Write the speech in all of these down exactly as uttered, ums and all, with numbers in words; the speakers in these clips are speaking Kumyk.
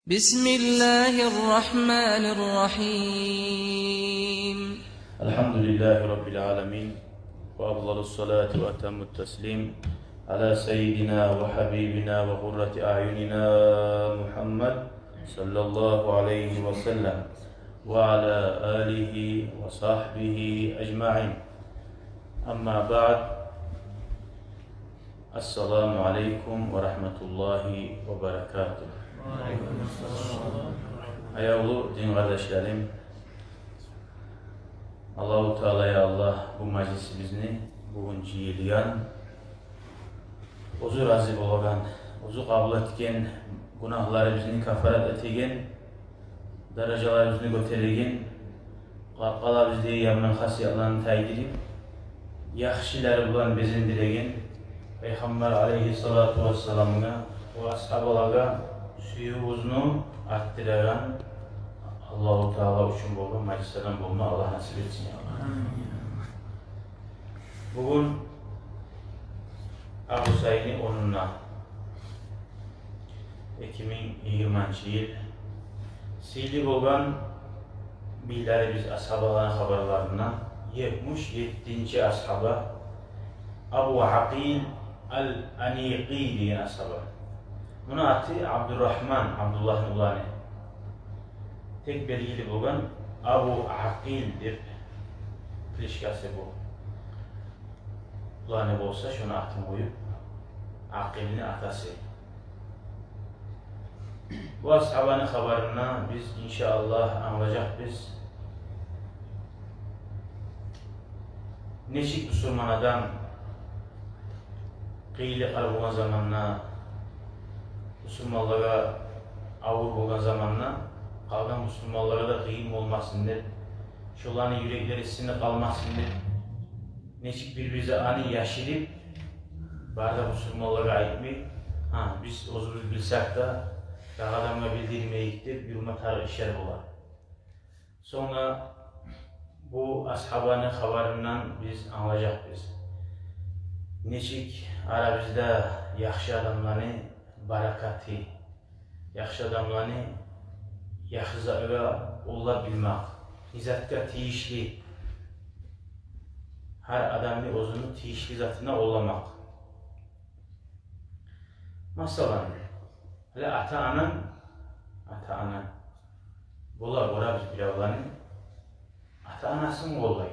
بسم الله الرحمن الرحيم. الحمد لله رب العالمين، وأفضل الصلاة وأتم التسليم على سيدنا وحبيبنا وقرة أعيننا محمد صلى الله عليه وسلم، وعلى آله وصحبه أجمعين. أما بعد، السلام عليكم ورحمة الله وبركاته. Аявлу дин къардашларым, Аллагьу Таала, я Аллагь, бу мажлисибизни бугюн жыйылгъан, оьзю рази болагъан, оьзю къабул этген, гюнагьларыбызны каффарат этеген, даражаларыбызны гётереген, къалкъаларыбызны яман хасиятланы тайдырып, яхшылары булан безендиреген, Пайхаммар алейгьиссалату вассаламгъа ва асгьабалагъа сюювюбюзню артдырагъан Аллагьу Таала учун болгъан мажлислерден болма Аллагь насип этсин, я Аллагь. Бугюн авгъуст айны онунда, эки минг йигирманчы йыл. Сыйлы болгъан бийлерибиз асгьабаланы хабарларына, етмиш еттинчи асгьаба Абу Акъил ал-Аникъи деген асгьаба. Муну аты Абдуррагьман, Абдуллагьны уланы. Тек белгили болгъан Абу Акъил деп кличкасы бу. Уланы болса, шону атын къоюп, Акъилни атасы. Бу асгьабаны хабарына биз, иншааллагь, англажакъбыз, нечик бусурман адам къыйынлыкълар болгъан заманда, бусурманлагъа авур болгъан заманда, къалгъан бусурманлагъа да къыйын болмасын деп, шоланы юреклери сынып къалмасын деп, нечик бир-бир затны яшырып, бары да бусурманлагъа айтмай, гьа, биз оьзюбюз билсек де, дагъы адамгъа билдирмейик деп юрюме тарыкъ ишлер бола. Сонг да бу асгьабаны хабарындан биз англажакъбыз, нечик арабызда яхшы адамланы баракаты, яхшы адамланы яхшы затгъа къоллап билмек, не затгъа тийишли, гьар адамны оьзюню тийишли затына къолламакъ. Масала, гьали ата-ананг, ата-ананг, бола, бола, биз биле оланы, ата-анасын къоллай.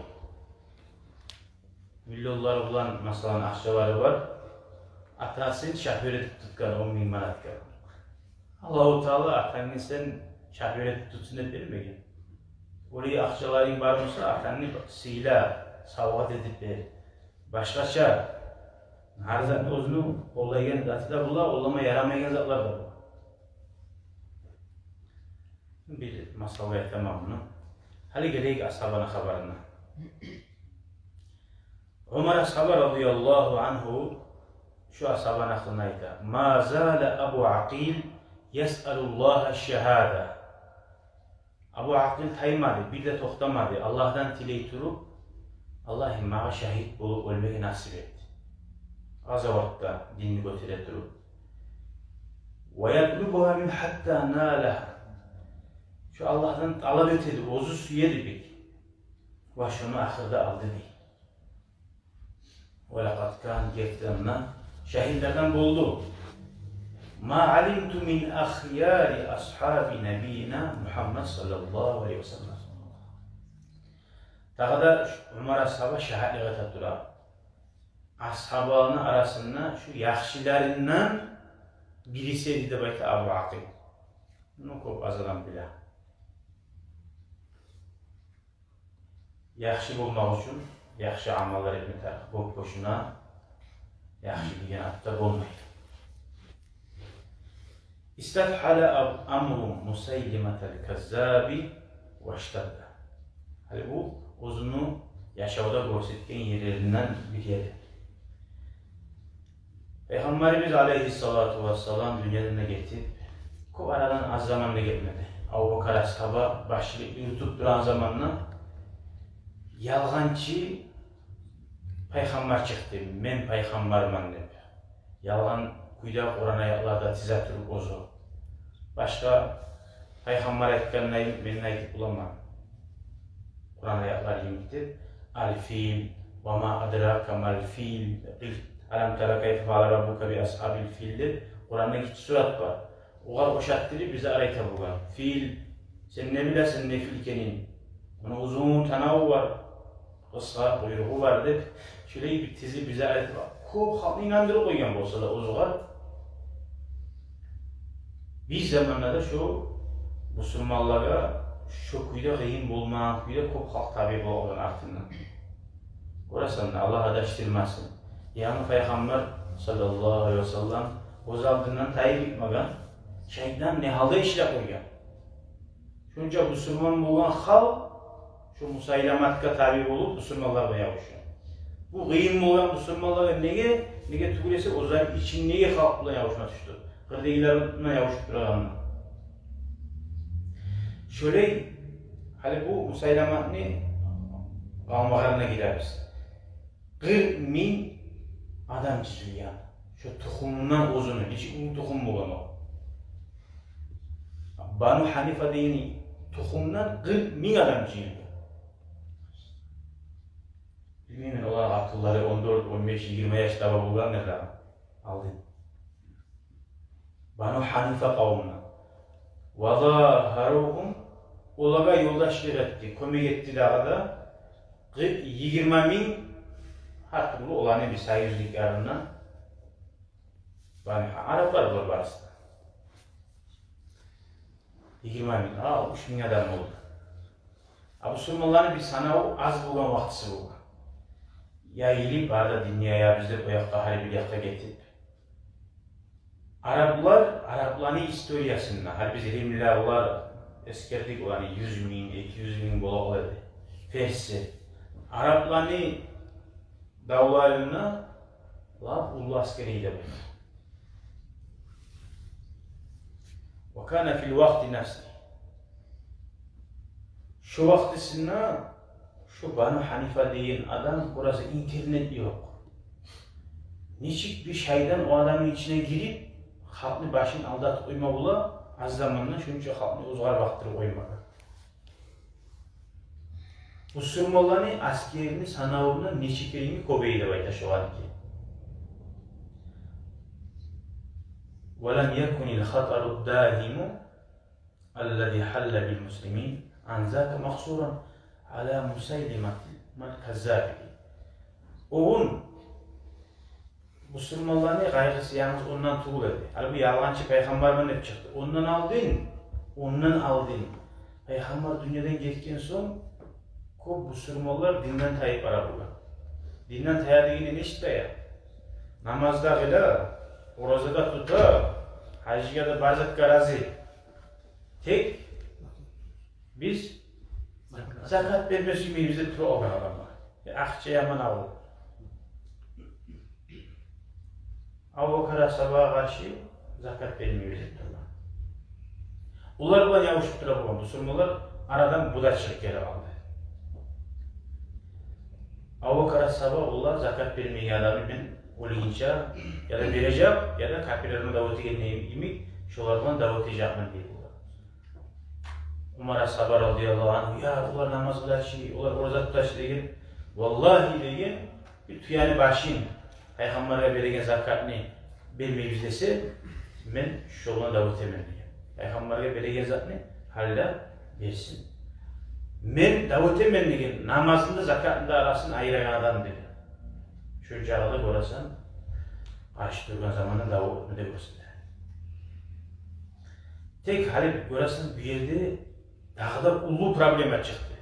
Миллионлар булан, масала, акъчалары бар, атасын шофёр этип тутгъан он минг манатгъа. Аллагьу Таала атангны сен шофёр этип тутсун деп бермеген. Олай акъчаларынг бар буса, атангны сыйла, савгъат этип бер. Башгъача, гьар затны оьзюню къоллайгъан заты да бола, къоллама ярамайгъан затлар да бола. Бир масала айтаман муну. Гьали гелейик асгьабаны хабарына. Умар асгьаба, радияллагьу ангьу, шу асгьабаны гьакъында айта: «Ма зала Абу Акъил ясъалуллагьа шагьада». Абу Акъил таймады, бир де токътамады Аллагьдан тилей туруп: «Аллагьым, магъа шагьит болуп оьлмеге насип эт, къазаватда динни гётере туруп». «Ва ятлубугьа мингьу гьатта налагьа». Шу Аллагьдан талап этеди, оьзю сюеди бек. Ва шону ахырда алды дей. «Ва лакъад кан», гертиден де, шагьитлерден болду. «Ма алимту мин ахъяри асгьаби набийина Мугьаммад саллаллагьу алайгьи ва саллам». Дагъы да Умар асгьаба шагьатлыкъ эте тура, асгьабаланы арасында шу яхшыларындан бириси эди деп айта Абу Акъил. Муну кёп аз адам биле. Яхшы болмакъ учун яхшы амаллар этме тарыкъ. Боп-бошуна яхшы деген ат да болмай. «Истафгьала ам-, амру Мусайлиматал каззаби ваштадда». Гьали бу оьзюню яшавда гёрсетген ерлеринден бир ери. Пайхаммарыбыз алайгьиссалату вассалам дюньядан да гетип, кёп арадан аз заман да гетмеди. Абубакар асгьаба башлыкъ юрютюп турагъан заманда ялгъанчы пайхаммар чыкъды, «Мен пайхаммарман» деп. Ялгъан кюйде Къуран аятлар да тизе туруп оьзю. Башгъа пайхаммар айтгъандай мен айтып боламан. Къуран аятлар йимик деп, «Аль-фил, ва ма адрака маль-фил», «Алам тара кайфа фаъала раббука би асгьабиль-фил» деп Къуранда гиччи сурат бар. Огъар ошатдырып бизге айта болгъан. Фил, сен не билесен не фил экенин? Ону узун танаву бар, къысгъа къуйругъу бар деп, шолай бир тизип бизге айтып, кёп халкъны инандырып къойгъан болса да оьзюгер, бир заманда да шо бусурманлагъа шо кюйде къыйын болмагъан кюйде кёп халкъ табиъ болгъан артындан. Гёресен, Аллагь адашдырмасын. Яни пайхаммар саллаллагьу алайгьи ва саллам оьз алдындан тайып битмеген, шайтан не гьалда ишлеп къойгъан. Шонча бусурман болгъан халкъ шо Мусайламатгъа табиъ болуп, бусурманлар булан ябушгъан. Бу къыйын болгъан бусурманлагъа неге, неге тюгюл эсе, оьзлени ичиндеги халкъ булан ябушма тюшдю. Къырдагъылар булан ябушуп турагъанда. Шолай, гьали бу Мусайламатны къалмагъалына гиребиз. Къыркъ минг адам жыйылгъан. Шо тухумундан оьзюню, нечик уллу тухум болгъан о. Бану Гьанифа деген тухумдан къыркъ минг адам жыйылгъан. Билмеймен, оланы акъыллары он дёрт, он беш, йигирма яшда болгъандыр да алдын. Бану Гьанифа къавумундан. Ва загьаругьум, олагъа ёлдашлыкъ этди, кёмек этди дагъы да къы-, йигирма минг, гьар тюрлю оланы бир союзниклеринден. Бану Гьа-, араплар булар барысы да. Йигирма минг, алтмыш минг адам болду. А бусурманланы бир санаву аз болгъан вакътиси болгъан. Яйылып, бары да динни яябыз деп, о якъгъа, гьар бир якъгъа гетип. Араплар, арапланы историясында, гьали биз римлилер, олар эсгердик, оланы юз минг, эки юз минг бола эди. Перси. Арапланы давларында лап уллу аскери де болгъан. Ва кана фил вакъти нафси. Шо вакътисинде шо Бану Гьанифа деген адам, къураса, интернет ёкъ. Нечик бир шайтан о адамны ичине гирип, халкъны башын алдатып къойма бола, аз заманда шонча халкъны оьзюне бакъдырып къоймагъа. Бусурманланы аскерини санавундан нече керенге кёбейди деп айта шогъар ки. Ва лам якунил хатару ддаиму аллази гьалла бил муслимин ан зака макъсуран ала Мусайлиматил каззаби. О гюн бусурманланы къайгъысы янгыз ондан тюгюл эди. Гьали бу ялгъанчы пайхаммарман деп чыкъды. Ондан алдын, ондан алдын, пайхаммар дюньядан гетген сонг, кёп бусурманлар динден тайып бара болгъан. Динден тая дегенде нечик тая? Намаз да къыла, ораза да тута, гьажгъа да, бар затгъа рази. Тек биз закат берме сюймейбиз деп тура болгъан адамлар. Э, акъча яман авур. Абубакар асгьабагъа къаршы закат бермейбиз деп тургъан. Олар булан ябушуп тура болгъан бусурманлар, арадан бу да чыгъып геле къалды. Абубакар асгьаба: «Олар, закат бермейген адамны мен оьлгюнче я да бережек, я да капирлер булан дав этегенде йимик, шолар булан дав этежекмен», — дей болгъан. Умар асгьаба радияллагьу ангьу: «Я, олар намаз къыла чы, олар ораза тута чы», — деген. «Валлагьи, — деген, — бир тюени башын, пайхаммаргъа береген закатны бермейбиз десе, мен шо булан дав этемен», — деген. «Пайхаммаргъа береген затны гьали де берсин. Мен дав этемен, — деген, — намазны да, закатны да арасын айырагъан адам», — деген. Шо чакъы да гёресен, къаршы тургъан заманда дав этме де гёрсете. Тек гьали гёресен, бу ерде дагъы да уллу проблема чыкъды.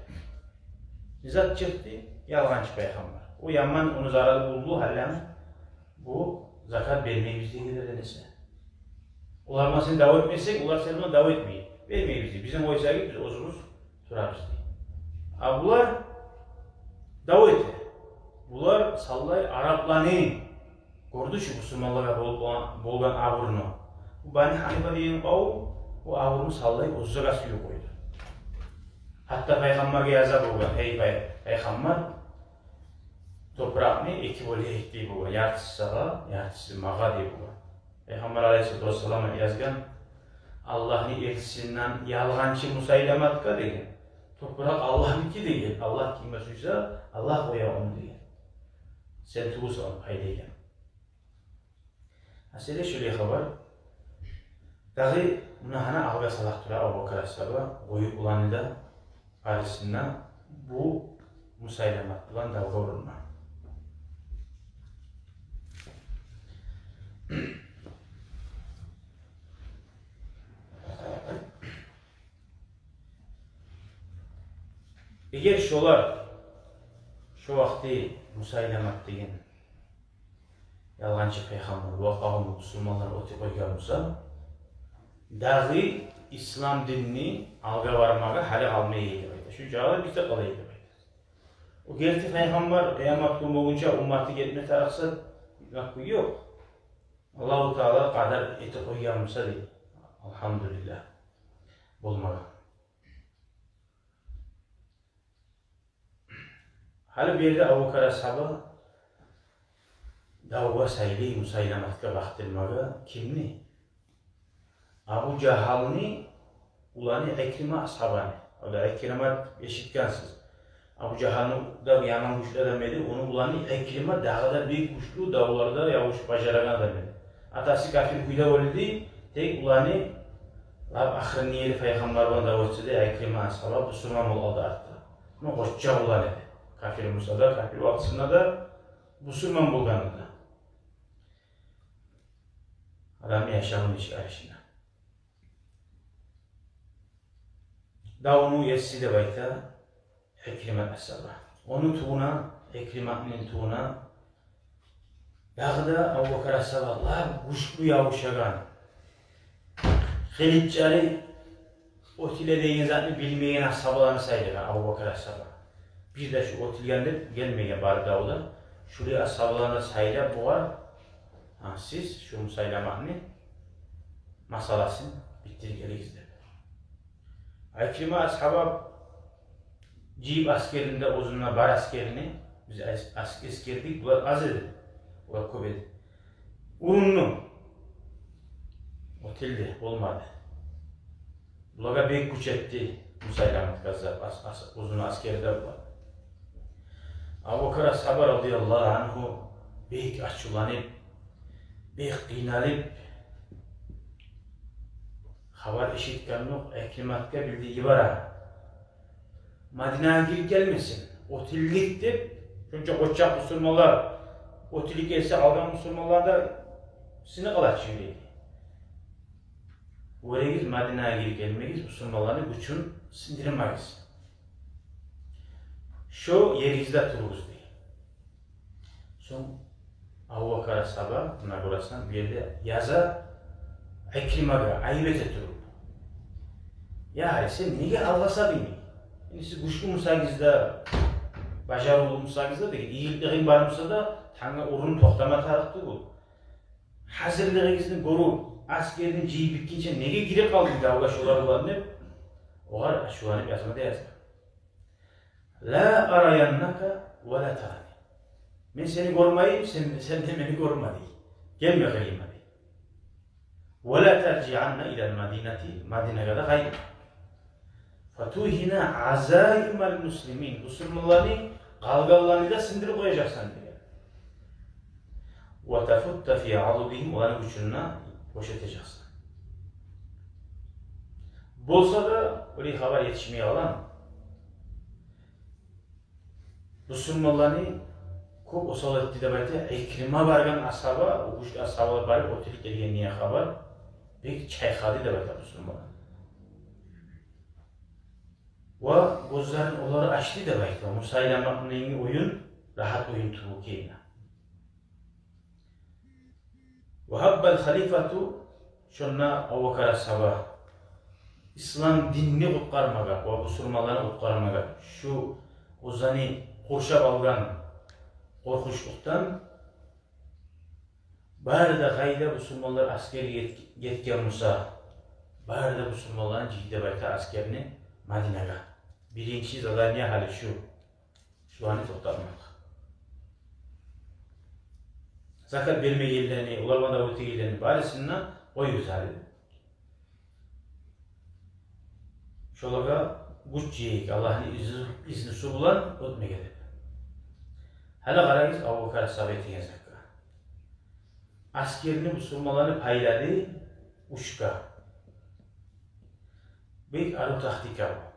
Не зат чыкъды? Ялгъанчы пайхаммар. О яман, ону зарары уллу, гьали бу закат бермейбиз дегенлерден эсе. Олар булан сен дав этмесенг, олар сени булан дав этмей. «Бермейбиз, — дей, — бизин къойсагъыз, биз оьзюбюз турабыз», — дей. А булар дав эте. Булар саллай арапланы гёрдю шу бусурманлагъа бол-, болгъан абурну. Бу Бани Гьанифа деген къавум бу абурну саллай оьзлеге сюйюп къойду. Гьатта пайхаммаргъа яза болгъан: «Гьей пай-, пайхаммар, топуракъны эки бёлейик», — дей болгъан. «Яртысы сагъа, яртысы магъа», — дей болгъан. Пайхаммар алайгьиссалату вассалам язгъан: Аллагьны элчисинден ялгъанчы Мусайламатгъа деген. Топуракъ Аллагьныки деген. Аллагь кимге сюйсе, Аллагь къоя ону деген. Сен тюгюлсен ону пайдагъан. Аслу шолай хабар. Дагъы муна гьана алгъа салып тура Абубакар асгьаба, къоюп уланы да, арасында бу Мусайламат булан давгъа урунма. Эгер шолар, шо вакъти Мусайламат деген ялгъанчы пайхаммар, бу къавумну, бусурманланы оьте къойгъан буса, дагъы ислам динни алгъа бармагъа гьали къалмай эди деп айта. Шунча гьали битип къала эди деп айта. О герти пайхаммар къыямат гюн болгъунча умматы гетме тарыкъса, гьакъы ёкъ. Аллагьу Таала къадар этип къойгъан буса дей. Алгьамдулиллагь. Болмагъан. Гьали бу ерде Абубакар асгьаба давгъа сайлай Мусайламатгъа бакъдырмагъа кимни? Абу Жагьлны уланы Икрима асгьабаны. О да Икрима, эшитгенсиз. Абу Жагьлны да яман гючлю адам эди. Ону уланы Икрима дагъы да бек гючлю давларда ябушуп бажарагъан адам эди. Атасы капир кюйде оьлдю, тек уланы лап ахырынгъы ери пайхаммар булан дав этсе де, Икрима асгьаба бусурман болуп къалды артда. Муна къоччакъ улан эди. Капир буса да, капир вакътисинде де, бусурман болгъанда да. Адамны яшавуну ичи аришине. Давну еси деп айта Икрима асгьаба. Ону тувуна, Икриманы тувуна дагъы да Абубакар асгьаба лап гючлю ябушагъан, къылычлары оьтюле деген затны билмеген асгьабаланы сайлагъан Абубакар асгьаба. Бир де шу оьтюлген деп гелмеген бары давда. Шулай асгьабаланы сайлап бугъар, гьа, сиз шу Мусайламатны масъаласын битдирип гелигиз деп. Икрима асгьаба жыйып аскерин де, оьзюнде бар аскерин, биз ас-, ас-, эсгердик, булар аз эди, олар кёп эди. Урунду. Оьтюлдю, болмады. Булагъа бек гюч этди Мусайламат Каззаб, ас-, ас-, оьзюню аскери де булар. Абубакар асгьаба радияллагьу ангьу бек ачувланып, бек къыйналып, хабар эшитгенокъ Икриматгъа билдирип йибере. Мадинагъа гирип гелмесин. Оьтюлдюк деп, шунча къоччакъ бусурманлар оьтюлюп гелсе, къалгъан бусурманлар да сынып къалар чы юреги. Гёрегиз, Мадинагъа гирип гелмегиз, бусурманланы гючюн сындырмагъыз. Шо еригизде туругъуз дей. Сонг Абубакар асгьаба, муна гёресен, бу ерде яза Икримагъа, айып эте туруп: «Я, сен неге алгъасадынг? Энни сиз гючлю бусагъыз да, бажарывлу бусагъыз да, деген, игитлигинг бар буса да, тангала урунуп токътама тарыкъ тюгюл. Гьазирлигигизни гёрюп, аскерни жыйып битгинче неге гирип къалдынг давгъа шолар булан?» — деп, огъар ачувланып язма да яза. «Ла араяннака ва ла тарани». Мен сени гёрмейим, сен, сен де мени гёрме, дей. Гелме къырыйыма, дей. «Ва ла таржианна илал мадинати», Мадинагъа да къайтма. «Фатугьина азаимал муслимин», бусурманланы къалгъанланы да сындырып къояжакъсан, деген. «Ва тафутта фи адудигьим», оланы гючюн де бош этежексен. Болса да, олай хабар етишмей къала. Бусурманланы кёп осал этди деп айта, Икрима баргъан асгьаба, о гючлю асгьабалар барып оьтюлюп гелгенлигин хабар бек чайкъады деп айта бусурманланы. Ва гёзлерин олар ачды деп айта. Мусайламатны оюн рагьат оюн тюгюл экенни. Ва гьаббал халифату, шонда Абубакар асгьаба ислам динни къутгъармагъа ва бусурманланы къутгъармагъа, шу оьзлени къуршап алгъан къоркъунчлукъдан бары да къайда бусурманлар аскер гет-, гетген буса, бары да бусурманланы жыйды деп айта аскерни Мадинагъа. Биринчи задание гьали шу. Шуланы токътатмакъ. Закат бермегенлени, олар булан дав этегенлени барысын да къоюгъуз гьали. Шолагъа гюч етейик, Аллагьны изну, изнусу булан оьтмеге деп. Гьали къарагъыз Абубакар асгьаба этеген затгъа. Аскерни, бусурманланы пайлады уьчге. Бек арив тактика бу.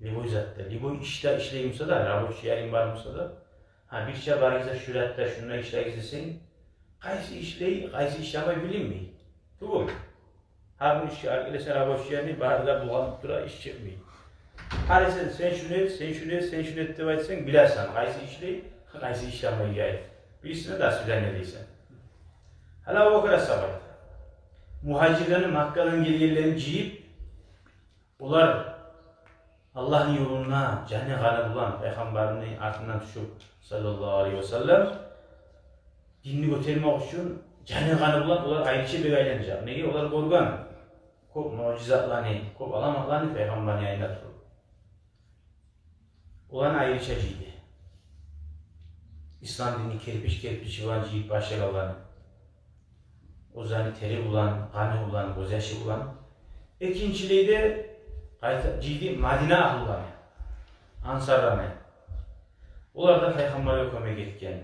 Любой затда, любой ишде ишлей буса да, рабочий ярым бар буса да, гьа, бирче барыгъыз да шу затда, шунда ишлегиз десенг, къайсы ишлей, къайсы ишлемей билинмей. Тюгюлмю? Гьар бир ишге алып гелесен рабочийни, бары да булгъанып тура, иш чыкъмай. Гьар сен, сен шуну эт, сен шуну эт, сен шуну эт деп айтсанг, билесен, къайсы ишлей, къайсы ишлемей герек. Бирисине до свидания дейсен. Гьали Абубакар асгьаба айта. Мугьажирлени, Маккадан гелгенлени жыйып, олар Аллагьны ёлунда жаны-къаны булан, Пайхаммарны артындан тюшюп, саллаллагьу алайгьи ва саллам, динни гётермек учун жаны-къаны булан олар айрыча бек айланажакъ. Неге? Олар гёрген кёп муъжизатланы, кёп аламатланы Пайхаммарны янында туруп. Оланы айрыча жыйды. Ислам динни керпич-керпичи булан жыйып башлагъанланы. Оьзлени тери булан, къаны булан, гёзьяшы булан. Экинчилей де къайта жыйды Мадина агьлуланы, ансарланы. Олар да Пайхаммаргъа кёмек этген,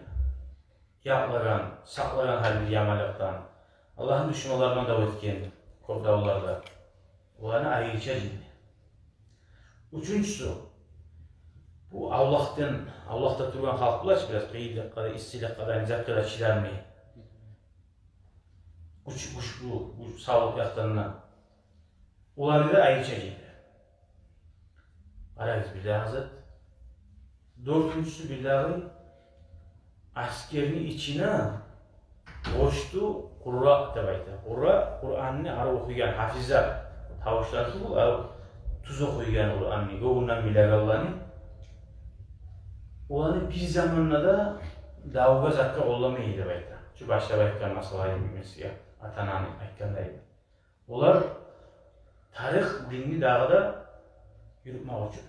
якълагъан, сакълагъан гьар бир яманлыкъдан. Аллагьны душманларындан дав этген кёп давларда. Оланы айрыча жыйды. Уьчюнчюсю, бу авлакъдан, авлакъда тургъан халкъ булар чы, бираз къыйынлыкъгъа да, иссиликге де, низакъгъа да чыдамлы. Гюч, гюч, бу, бу савлукъ якъдан да. Оланы да айрыча жыйды. Къарагъыз, бир дагъы зат. Дёртюнчюсю, бир дагъы, аскерни ичине къошду къурра деп айта. Къурра — Къуранны арив охуйгъан гьафизлер, тавушлар тюгюл, а тюз охуйгъан Къуранны, гёнгюнден билегенлени. Оланы бир заманда да давгъа, затгъа къолламай деп айта. Шу башлап айтгъан масала йимик, ата-ананы айтгъандай. Олар тарыкъ динни дагъы да юрютмек учун,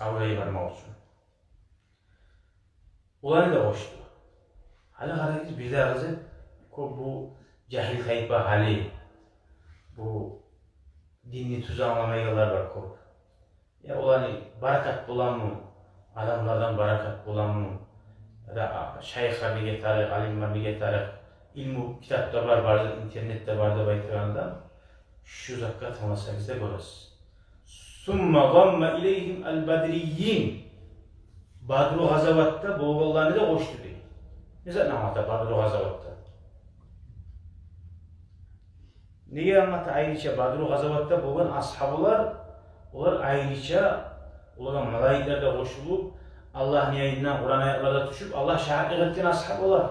алгъа йибермек учун. Оланы да къошду. Гьали къарагъыз, бир дагъы зат, кёп бу жагьил тайпа гьали, бу динни тюз англамайгъанлар бар кёп. Я оланы баракат боламы, адамлардан баракат боламы, я да, а, шайыхлар неге тарыкъ, алимлер неге тарыкъ, илму китапда бар, бар, интернетде бар деп айтагъанда, шу затгъа тынгласагъыз да гёресиз. Сумма замма илейгьим аль-бадрийин. Бадру къазаватда болгъанланы да къошду дей. Не затны англата Бадру къазаватда? Неге англата айрыча Бадру къазаватда болгъан асгьабалар? Олар айрыча, олагъа малайиклер де къошулуп, Аллагьны янындан Къуран аятлар да тюшюп, Аллагь шагьатлыкъ этген асгьабалар.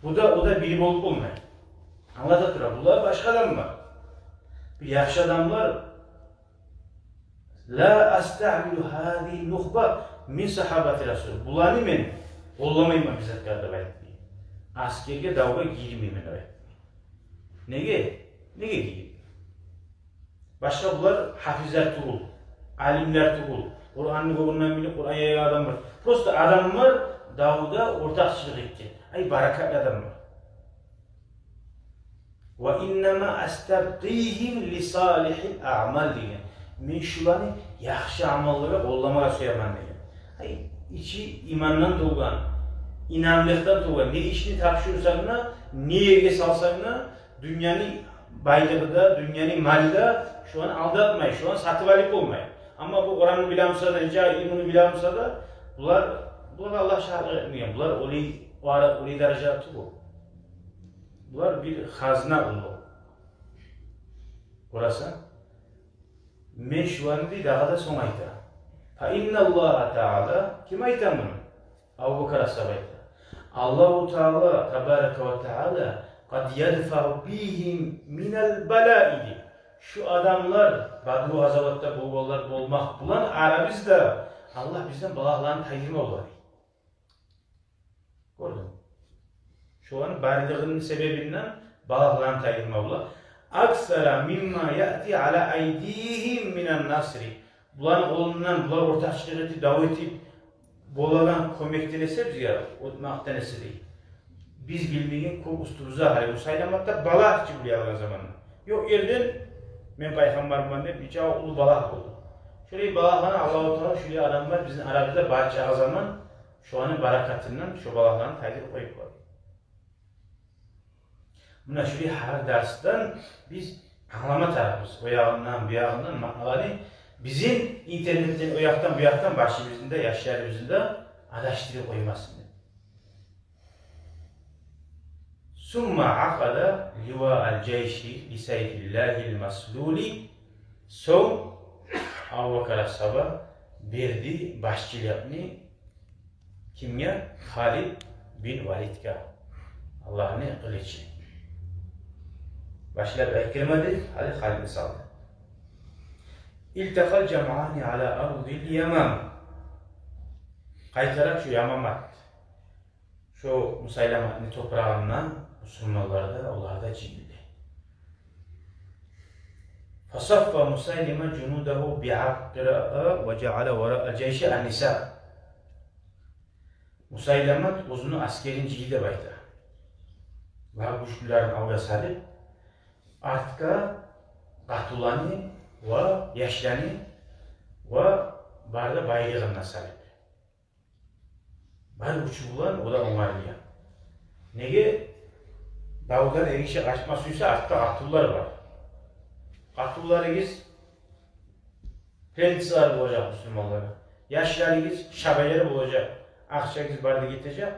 Бу да, о да бири болуп болмай. Англата тура, булар башгъа адамлар. Бир яхшы адамлар. Ла астаъмилу гьазигьи нухба мин сагьабати Расул. Буланы мен къолламайман бир затгъа деп айтды. Аскерге, давгъа гирмеймен деп айтды. Неге? Неге гирмей? Башгъа булар гьафизлер тюгюл, алимлер тюгюл, Къуранны гёнгюнден билип, Къуран яйгъан адамлар. Просто адамлар давда ортакъчылыкъ этген. Ай, баракатлы адамлар. Ва иннама астабкъигьим ли салигьил аъмал деген. Мен шуланы яхшы амаллагъа къолламагъа сюемен деген. Ай, ичи имандан толгъан, инамлыкъдан толгъан, не ишни тапшурсанг да, не ерге салсанг да, дюньяны байлыгъы да, дюньяны малы да, шуланы алдатмай, шуланы сатып алып болмай. Амма бу Къуранны биле буса да, нече илмуну биле буса да, булар, булар Аллагь шагьатлыкъ этмеген, булар олай, о ара, олай даражада тюгюл. Булар бир хазна уллу. Къарасанг, мен шуланы дей, дагъы да сонг айта. Фа инналлагьа таала, ким айта муну? Абубакар асгьаба айта. Аллагьу таала, табарака ва таала, къад ядфаъу бигьим минал балаи. Шу адамлар, Бадру къазаватда болгъанлар болмакъ булан, арабызда Аллагь бизден балагьланы тайдырма бола. Гёрдюнг? Шоланы барлыгъыны себебинден балагьланы тайдырма бола. Аксара мимма яъти ала айдигьим минан насри. Буланы къолундан, булар ортакъчылыкъ этип, дав этип болагъан кёмекден эсе, бизге оьтмекден эсе дей, биз билмеген кёп уьстюбюзде гьали Мусайламат да балагь чы булай алгъан заманда. Ёкъ ерден мен пайхаммарман деп, нече уллу балагь болду. Шолай балагьланы Аллагьу Таала, шолай адамлар бизин арабызда барча заман, шоланы баракатындан шо балагьланы тайдырып къоюп къойду. Муна шолай гьар дарсдан биз англама тарыкъбыз. О ягъындан, бу ягъындан маъналаны бизин интернетден, о якъдан, бу якъдан башыбызны да, яшларыбызны да адашдырып къоймасын деп. Сумма акъада ливаал жайши бисайфиллагьил маслули. Сонг Абубакар асгьаба берди башчылыкъны кимге? Халид бин Валидге. Аллагьны къылычы. Башлап Икриманы, гьали Халидни салды. Илтакъал жамъани ала ардил Ямам. Къайтарып шо Ямамат, шо Мусайламатны топурагъында мусулманлар да, олар да жыйылды. Фасаффа Мусайлима жунудагьу биакъра ва жаала вараал жайши ан-ниса. Мусайламат оьзюню аскерин жыйды деп айта. Ва гючлюлерин алгъа салып, артгъа къатынланы ва яшланы ва бары да байлыгъын да салып. Бар гючю булан о да онгарылгъан. Неге? Давдан эргиши къачма сюйсе, артда къатынлар бар. Къатынларыгъыз пленницалар болажакъ мусулманлагъа. Яшларыгъыз шабайлар болажакъ. Акъчагъыз бары да гетежек.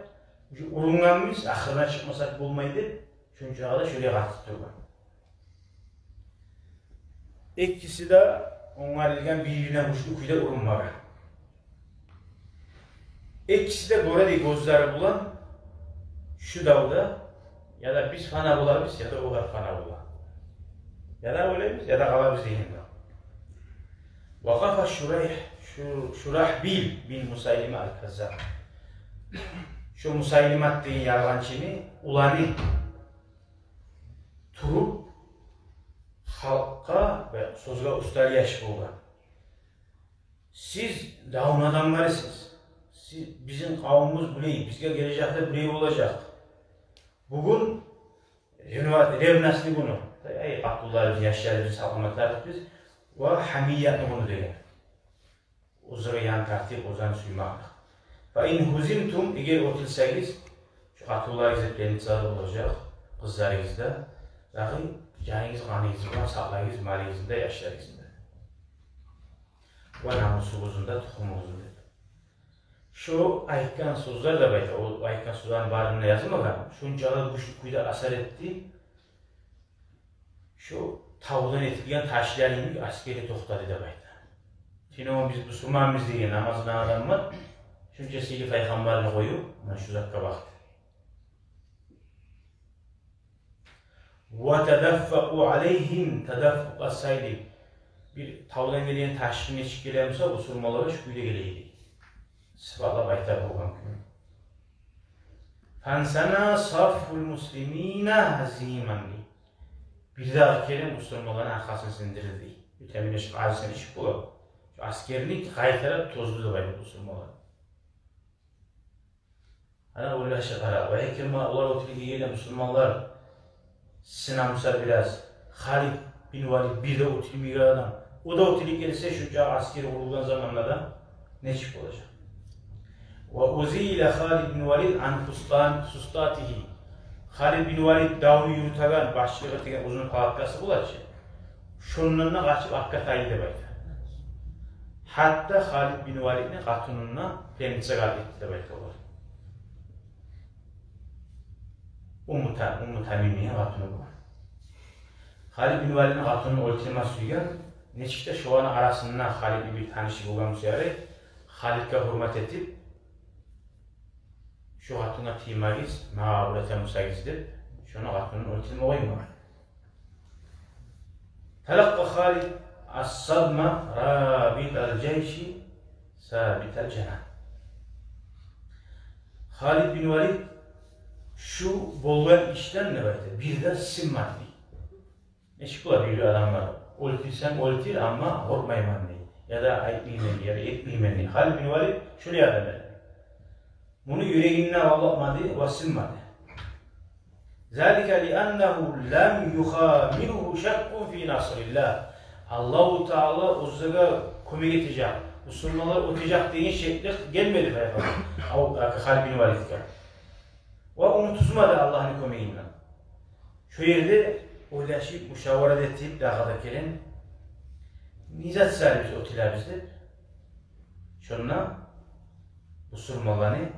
Ушу урунгъанбыз, ахырына чыкъмасакъ болмай деп, шунчагъа да шолай къатып тургъан. Экиси де онгарылгъан, бир-бирине гючлю кюйде урунмагъа. Экиси де гёре дей гёзлери булан шу давда, я да биз фана болабыз, я да олар фана бола. Я да оьлебиз, я да къалабыз деген дав. Вакъафа Шурайх, Шу-, Шурахбил бин Мусайлима ал-Каззаб. Шу Мусайлимат деген ялгъанчыны уланы туруп, халкъгъа ва сёзге уста яш болгъан. Сиз давну адамларысыз. Сиз, бизин къавумубуз булай, бизге гележекде булай болажакъ. Бугюн ревна-, ревностный гюню. Ай, къатынларыбызны, яшларыбызны саламат этейик биз. Ва гьамиятны гюню деген. Оьзара ян тартып, оьзлени сюймеклик. Фа ин гьузимтум, эгер утилсегиз, шу къатынларыгъыз пленницалар болажакъ, къызларыгъыз да, дагъы жаныгъыз, къаныгъыз булан сакълайгъыз малыгъызны да, яшларыгъызны да. Ва намусугъузну да, тухумугъузну да. Шу айтгъан сёзлер деп айта, о айтгъан сёзлени барын да язмагъан, шунчакъы гючлю кюйде асар этди. Шу тавдан этилген ташлар йимик аскери токътады деп айта. Шону биз бусурманбыз деген намаз къылагъан адам бар. Шунча сыйлы пайхаммарны къоюп, муна шу затгъа бакъды. Ва тадаффакъу алайгьим тадаффукъа сайли. Бир тавдан гелген ташны нечик геле буса, бусурманлар да шу кюйде геле эди. Сыпатлап айта болгъан кюйде. Фансана саффул муслимина гьазиман. Бирдагъы керен бусурманланы аркъасын сындырды. Бир тамаша къазысын ичип бола. Шу аскерни къайтарып тозду деп айта бусурманлар. Ана олай шагъара. Ва Икрима, олар утулуп гелген мусулманлар, сынамса бираз. Халид бин Валид бир де утулмайгъан адам. О да утулуп гелсе, шунча аскер къурулгъан заманда да нечик болажакъ? Ва узила Халид бин Валид ан фустан-, фустатигьи. Халид бин Валид давну юрютеген, башчылыкъ этеген узун палаткасы бола чы. Шондан да къачып артгъа тайды деп айта. Гьатта Халид бин Валидни къатынын да пленницагъа алып гетди деп айта олар. Умму Та-, Умму Тамимни къатыны болгъан. Халид бин Валидни къатынын оьлтюрме сюйген, нечик де шоланы арасында Халидни бир танышы болгъан буса ярай, Халидге гьюрмет этип, шу къатынгъа тиймегиз, магъа аврат этме сюйсегиз деп, шону къатынын оьлтюрме къоймагъан. Талакъкъа Халид ас-садма рабитал жайши сабитал жанан. Халид бин Валид шу болгъан ишден, деп айта, бир де сынмады. Нечик бола бир адамлар? Оьлтюрсенг оьлтюр, амма къоркъмайман дей. Я да айтмайман дей, я да этмеймен дей. Халид бин Валид шулай адам эди. Муну юрегинден авлатмады ва сынмады. Залика лианнагьу лам юхамилугьу шаккун фи насриллагь. Аллагьу Таала оьзлеге кёмек этежек, бусурманлар оьтежек деген шеклик гелмеди пайхаммар Абу Халид бин Валидге. Ва унутузмады Аллагьны кёмегинден. Шо ерде ойлашып, мушаварат этип, дагъы да келин, не зат саялы биз оьтелебиз деп. Шонда бусурманланы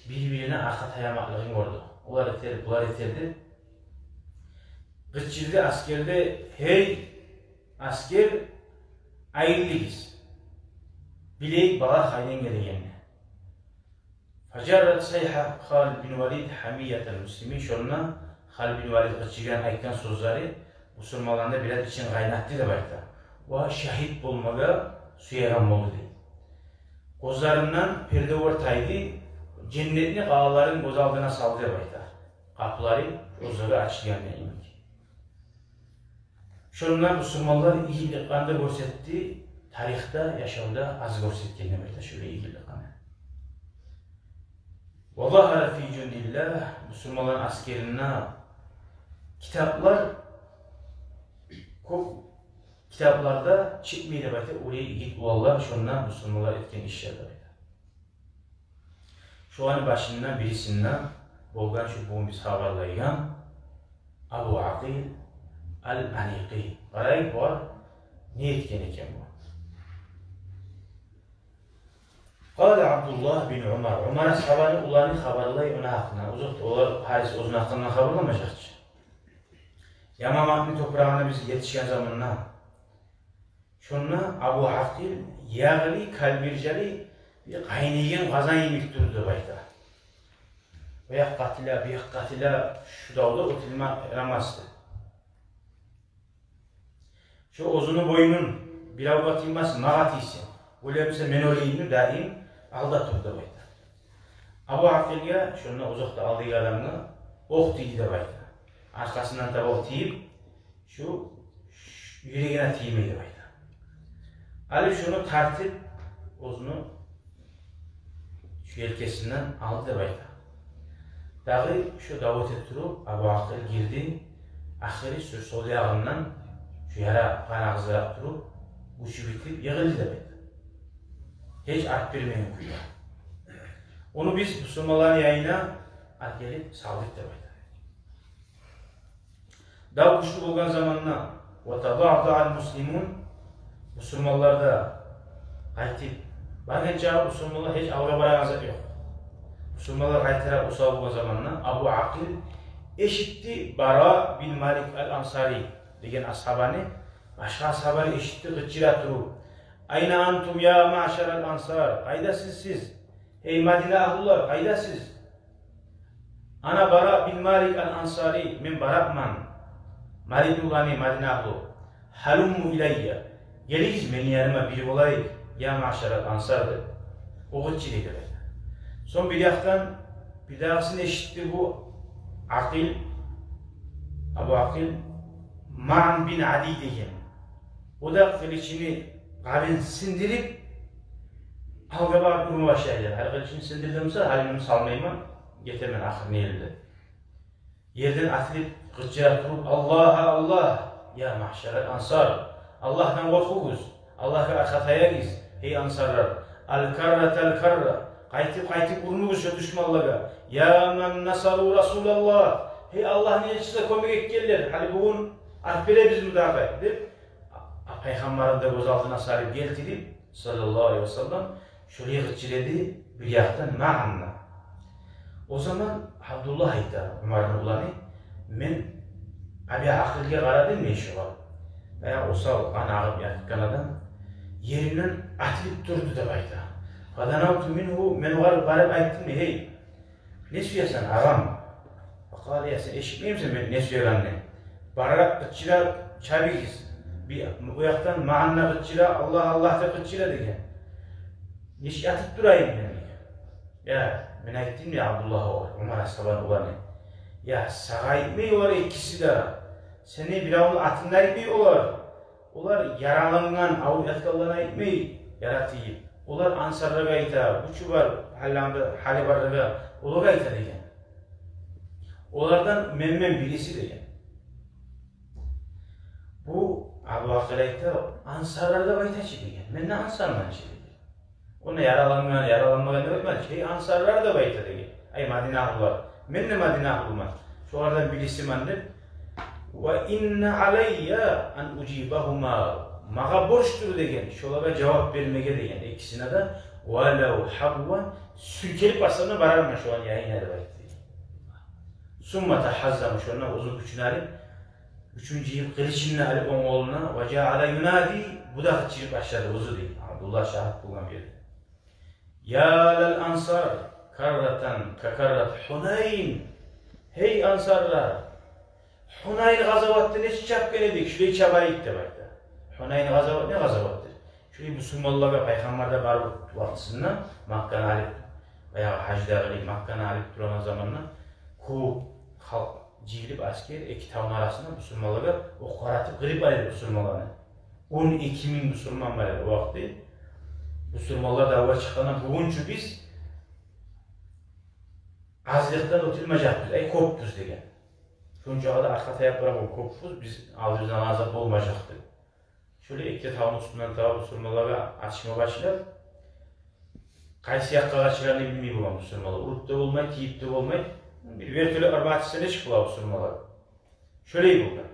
бир-бирине аркъа таямакълыгъын гёрдю. Олар этер, булар этер деп къычырды аскерде: «Гьей, аскер, айрылыгъыз. Билейик, балагь къайдан гелегенни». Фажаррат сайха Халид бин Валид гьамиятал муслимин. Шонда Халид бин Валид къычыргъан, айтгъан сёзлери бусурманланы бираз ичин къайнатды деп айта. Ва шагьит болмагъа сюеген болду дей. Гёзлеринден перде оьртейди, женнетни къалаларын гёз алдына салды деп айта. Къапулары оьзлеге ачылгъан йимик. Шонда бусурманлар игитликлени де гёрсетди, тарихде, яшавда аз гёрсетген деп айта шолай игитликлени. Ва загьара фи жундиллагь, бусурманланы аскеринде китаплар, кёп китапларда чыкъмай деп айта олай игит уланлар, шонда бусурманлар этген ишлер деп айта. Шоланы башындан бирисинде болгъан шу бугюн биз хабарлайгъан Абу Акъил ал-Аникъи. Къарайыкъ, бугъар не этген экен бу? Къала Абдуллагь бин Умар. Умар асгьабаны уланы хабарлай ону гьакъындан. Озокъда, олар гьарис оьзюню гьакъындан хабарламажакъ чы. Ямаматны топурагъына биз етишген заманда, шонда Абу Акъил ягъли, калбиржали бир къайнайгъан къазан йимик турду деп айта. О якъгъа атыла, бу якъгъа атыла, шу давда оьтелме ярамасды. Шо оьзюню боюнун биревге тиймесин, магъа тийсин, оьле буса мен оьлейим деп, даим алда турду деп айта. Абу Акъилге, шонда озокъда алдагъы адамгъа окъ тийди деп айта. Аркъасындан таба окъ тийип, шу, шу юрегине тиймей деп айта. Алып шону тартып, оьзюню шу елкесинден алды деп айта. Дагъы шо дав эте туруп, Абу Акъил гирди, ахыры шо сол ягъындан шо яра къан агъыза туруп, гючю битип йыгъылды деп айта. Гьеч арт бермеген кюйде. Ону биз бусурманланы янына алып гелип салдыкъ деп айта. Дав гючлю болгъан заманда, ва табаътаъал муслимун, бусурманлар да къайтып баргъанча, бусурманлар гьеч алгъа барагъан зат ёкъ. Бусурманлар къайтарып осал болгъан заманда Абу Акъил эшитди Бара бин Малик ал-Ансари деген асгьабаны, башгъа асгьабаны эшитди къычыра туруп: «Айна антум я маъшарал ансар? Къайдасыз сиз, гьей Мадина агьлулар, къайдасыз?» «Ана Бара бин Малик ал-Ансари, мен Бараман, Маликни уланы, Мадина агьлу. Гьалумму илайя, гелигиз мени яныма, бир болайыкъ, я маъшарал ансар», – деп о къычырды деп айта. Сонг бир якъдан бирдагъысын эшитди бу Акъил, Абу Акъил, Маън бин Адий деген. О да къылычыны къабын сындырып, алгъа багъып урма башлайды. Гьали къылычын сындырдым буса, гьали муну салмайман, гетемен ахырына ерли деп. Ерден атылып къычыра туруп: «Аллагь, Аллагь, я маъшарал ансар, Аллагьдан къоркъугъуз, Аллагьгъа аркъа таягъыз, гьей ансарлар. Ал-карратал-карра, къайтып-къайтып урунугъуз шо душманлагъа. Я ман насару расулаллагь, гьей Аллагьны элчисине кёмек этгенлер, гьали бугюн арт беребиз муну дагъы», – деп, а, пайхаммарны да гёз алдына салып гелтирип, саллаллагьу алайгьи ва саллам, шолай къычырды бир якъдан Маън да. О заман Абдуллагь айта, Умарны уланы: «Мен Аби Акъилге къарадым мен шогъар. Баягъы осал, къан агъып ятгъан адам еринден атылып турду», – деп айта. «Фаданавту мингьу, мен огъар барып айтдым: „Гьей, не сюесен, агъам?“ Факъала: „Я, сен эшитмеймисен мен не сюегенни? Барып къычыра, чабыгъыз. Бир о якъдан Маън да къычыра, Аллагь, Аллагь деп къычыра“, – деген. «Нечик ятып турайым мен?» – деген. «Я, мен айтдым, – дей Абдуллагь огъар, Умар асгьабаны уланы. – Я, сагъа айтмай олар экиси де. Сени биревню атын да айтмай олар. Олар яралангъан, авруп ятгъанланы айтмай, яра тийип. Олар ансарлагъа айта, гючю бар, гьалланда, гьалы барлагъа, олагъа айта, – деген. – Олардан мен, мен бириси», – деген. Бу Абу Акъил айта: «Ансарлар деп айта чы», — деген. «Мен де ансарман чы», — деген. Онда яралангъан, яраланмагъан деп айтмады чы. «Эй, ансарлар», — деп айта деген. Ай, Мадина агьлулар. «Мен де Мадина агьлуман. Шолардан бирисиман», — деп. «Ва инна алайя ан ужибагьума». Магъа борчдур деген, шолагъа жавап бермеге деген, экисине де. «Валав хабван», сюйкелип бассам да барарман шоланы янына деп айтды. Сумма тагьаззама, шондан оьзюню гючюн алып, гючюн жыйып, къылычын да алып онг къолуна, ва жаала юнади, бу да къычырып башлады оьзю дей, Абдуллагь шагьит болгъан бу ерде. Я лал ансар, карратан ка каррат Хунайн. Гьей ансарлар, Хунайн къазаватда нечик чапгъан эдик, шулай чабайыкъ деп айта. Хунайн къазават не къазаватдыр? Шулай бусурманлагъа, пайхаммар да бар вакътисинде, Макканы алып, баягъы гьажда къылып, Макканы алып турагъан заманда, кёп халкъ жыйылып, аскер, эки тавну арасында бусурманлагъа окъ къаратып, къырып алып бусурманланы. Он эки минг бусурман бар эди о вакъти. Бусурманлар давгъа чыкъгъанда, бугюн чю биз азлыкъдан утулмажакъбыз, ай, кёпбюз деген. Шончагъа да аркъа таяп бара, бу кёпбюз, биз алдыбыздан азап болмажакъ деп. Шолай эки тавну уьстюнден таба бусурманлагъа атышма башлап, къайсы якъгъа къачарыны билмей болгъан бусурманлар. Уруп да болмай, тийип де болмай. Бир вертолёт арбатысы нечик бола бусурманлар? Шолай болгъан.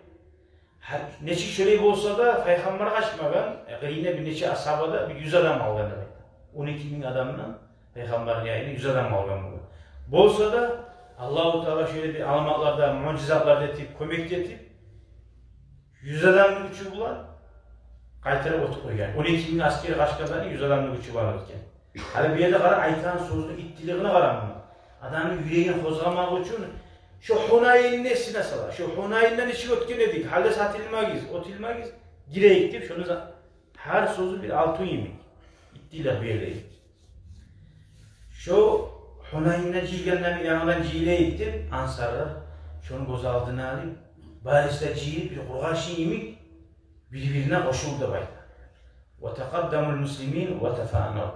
Гьар нечик шолай болса да, пайхаммар къачмагъан, э, къырыйына бир нече асгьаба да, бир юз адам къалгъан деп айта. Он эки минг адамдан пайхаммарны янына юз адам къалгъан болгъан. Болса да, Аллагьу Таала шолай бир аламатлар да, муъжизатлар да этип, кёмек де этип, юз адамны гючю булан къайтарып оьтюп къойгъан. Он эки минг аскер къачгъанланы юз адамны гючю булан оьтген. Гьали бу ерде къара, айтагъан сёзню иттилигине къара муна. Адамны юрегин къозгъамакъ учун, шо Хунайнны эсине сала. Шо Хунайндан нечик оьтген эдик, гьали де сатылмагъыз, утулмагъыз, гирейик деп, шону за-, гьар сёзю бир алтын йимик. Иттилер бу ерде. Шо Хунайндан жыйылгъандан янгыдан жыйылайыкъ деп, ансарлар шону гёз алдына алып, барысы да жыйылып, бир къургъашын йимик бир-бирине къошулду деп айта. Ва такъаддамал муслимин ва тафанав.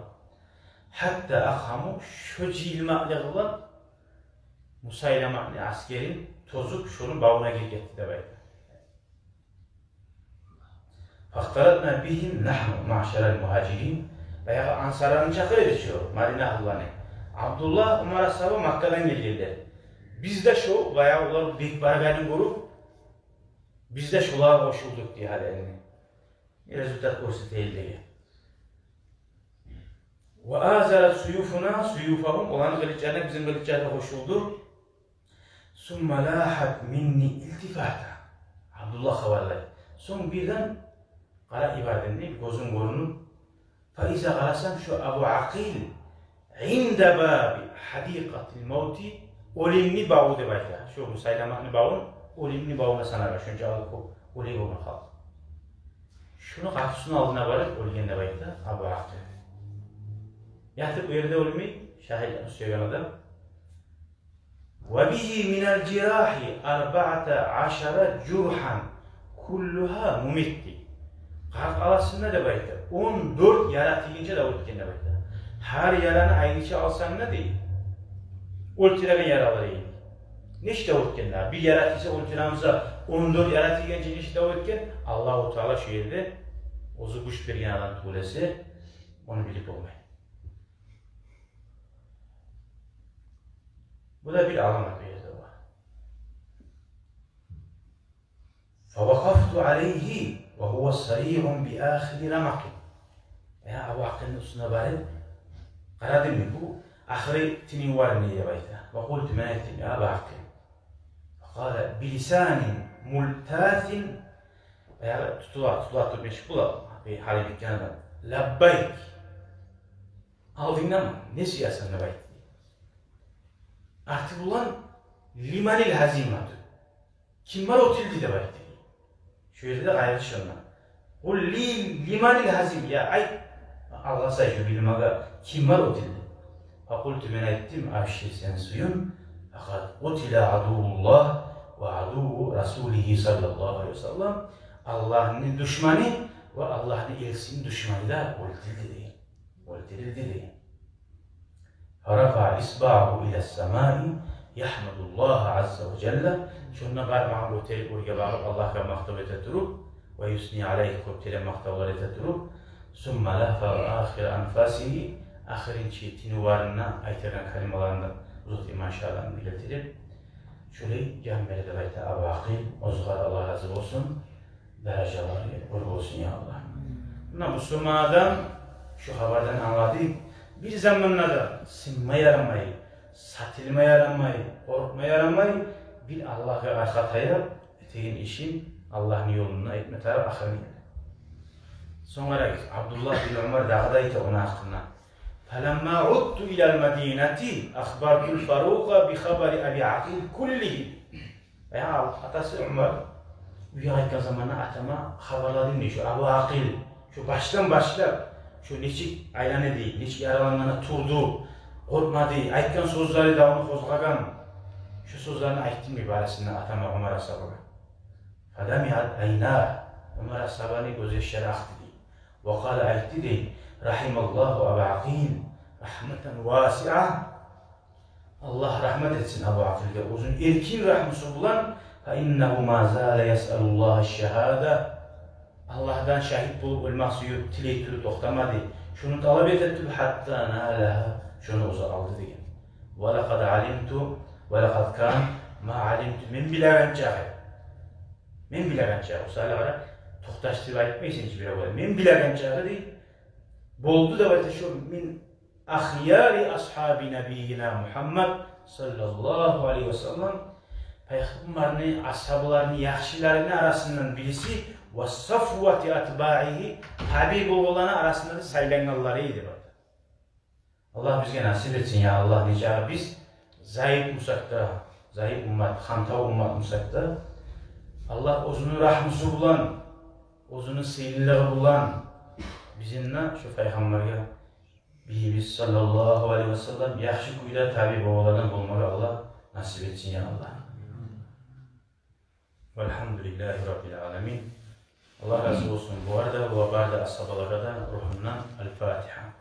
Гьатта акъаму, шо жыйылмакълыгъы булан Мусайламатны аскерин тозуп, шону бавуна гирип гетди деп айта. Фахталатна бигьим нагьну маъшарал мугьажирин. Баягъы ансарланы чакъыра эди чи о, Мадина агьлуланы. Абдуллагь, Умар асгьаба Маккадан гелгенлер. Биз де шо, баягъы олар бек баргъанын гёрюп, биз де шолагъа къошулдукъ дей гьали энни. Результат гёрсетейли деген. Ва азарат суюфуна суюфагьум, оланы къылычларына бизин къылычлар да къошулду. Сумма лахат минни илтифата. Абдуллагь хабарлай. Сонг бирден къарап йибердим дей, гёзюм гёрюнюп. Фа иза, къарасам, шо Абу Акъил инда баби гьадикъатил мавти, оьлюмню баву деп айта. Шо Мусайламатны бавун оьлюмню бавуна санагъан, шончакъы кёп оьлю болгъан халкъ. Шону къапусуну алдына барып оьлген деп айта Абу Акъил. Ятып о ерде оьлмей, шагьитликни сюеген адам. Ва бигьи минал жирагьи арбаата ашара жургьан куллугьа мумитти. Къаркъарасында деп айта, он дёрт яра тийгенче дав этген деп айта. Гьар яраны айрыча алсанг да дей, оьлтюреген яралар эди. Нече дав этген дагъы? Бир яра тийсе оьлтюре буса, он дёрт яра тийгенче нече дав этген? Аллагьу Таала шо ерде оьзю гюч берген адам тюгюл эсе, ону билип болмай. Бу да бир аламат бу ерде бар. Фавакъафту алайгьи ва гьува сариъун би ахири рамакъин. Я, Абу Акъилни уьстюне барып къарадым, бу ахыры тыныву бар деп айта. Ва къулту, мен айтдым, я Аба Акъил. Факъала билисанин мултатин. Баягъы тутула, тутула туруп нечик бола, бир гьали битген адам. Лаббайк. Алдынгдаман, не сюесен деп айтды. Арты булан лиманил гьазимату. Ким бар утулду деп айтды. Шо ерде къайгъы шонда. Къул ли лиманил гьазим, я айт, алгъасай шо билмеге, ким бар утулду. Факъулту, мен айтдым, абшир, сен сююн, факъад къутила адувуллагь ва адуву расулигьи саллаллагьу алайгьи ва саллам, Аллагьны душманы ва Аллагьны элчисини душманы да оьлтюрюлдю деген. Оьлтюрюлдю деген. Фарафаа исбагьагьу илас самаи яхмадуллагьа азза ва жалла. Шонда бармагъын гётерип оьрге багъып Аллагьгъа макътав эте туруп, ва юсни алайгьи, кёп тере макътавлар эте туруп, сумма лафаза ахира анфасигьи, ахырынчы тынывларында айтагъан калималарында узатып иман шагьадатны биле туруп, шолай жан бере деп айта Абу Акъил, огъар Аллагь рази болсун, даражалары оьр болсун, я Аллагь. Муна бу сумма адам шу хабардан англады, бир заманда да сынма ярамай, сатылма ярамай, къоркъма ярамай, бир Аллагьгъа аркъа таяп, этеген ишин Аллагьны ёлунда этме тарыкъ ахырына ерли. Сонг къарагъыз, Абдуллагь бин Умар дагъы да айта ону гьакъында: «Фаламма удту илал мадинати ахбартул Фарукъа би хабари Аби Акъил куллигьи». Баягъы атасы Умар уьйге къайтгъан заманда атама хабарладым дей, шу Абу Акъил, шу башдан башлап, шу нечик айлана эди, нечик яралангъанда турду, къоркъмады, айтгъан сёзлери давну къозгъагъан, шу сёзлени айтдым дей барысын да атама, Умар асгьабагъа. Фадамиат айнагьу, Умар асгьабаны гёзьяшлары акъды дей. Ва къала, айтды дей: «Рагьималлагьу Аба Акъил рагьматан васиа». Аллагь рагьмат этсин Абу Акъилге оьзюню эркин рагьмусу булан. «Фа иннагьу ма зала ясъалуллагьа шагьада». Аллагьдан шагьит болуп оьлмек сююп, тилей туруп токътамады. Шуну талап эте туруп, гьатта налагьа, шуну оьзю алды деген. «Ва лакъад алимту, ва лакъад кан ма алимту». Мен билеген чакъы. Мен билеген чакъы. О саялы къара, токъташдырып айтмайсан чы биревге. Мен билеген чакъы дей. Болду деп айта шу мин ахъяри асгьаби набийина Мугьаммад саллаллагьу алайгьи ва саллам, Пайхаммарны асгьабаларыны яхшыларыны арасындан бириси, ва сафвати атбаигьи, табиъ болгъанланы арасында да сайлангъанлары эди деп айта. Аллагь бизге насип этсин, я Аллагь, нечакъы биз зайып бусакъ да, зайып уммат, хантав уммат бусакъ да, Аллагь оьзюню рагьмусу булан, оьзюню сыйлылыгъы булан бизин де шу Пайхаммаргъа бийибиз саллаллагьу алайгьи ва саллам яхшы кюйде табиъ болгъанлардан болмагъа Аллагь насип этсин, я Аллагь. Валгьамдулиллагьи раббил аламин. Аллагь рази болсун бугъар да ва бары да асгьабалагъа да рухундан. Аль-Фатигьа.